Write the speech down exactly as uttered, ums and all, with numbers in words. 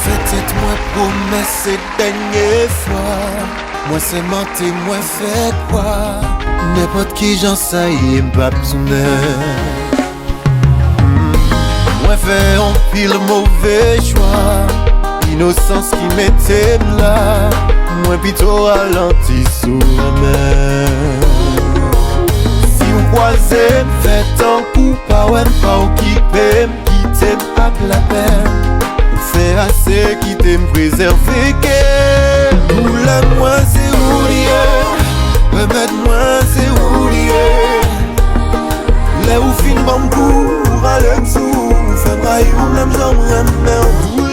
Fè tèt mwen pwomès se dènye fwa. Mwen sèmante, mwen fè kwa. Nenpòt ki jan sa ye, m p ap tounen. Mwen fè anpil move chwa. Inosans ki mete m la. Mwen pito ralanti sou renmen. Si w kwaze m, fè tankou pa wè m, pa okipe m, kite m ak lapèn. Ou fè ase, kite m prezève kè m. Doulè mwen se ou li ye, remèd mwen se ou li ye. Lè ou fin ban m kou, ou rale m sou, ou fè m rayi w menm jan m renmen w.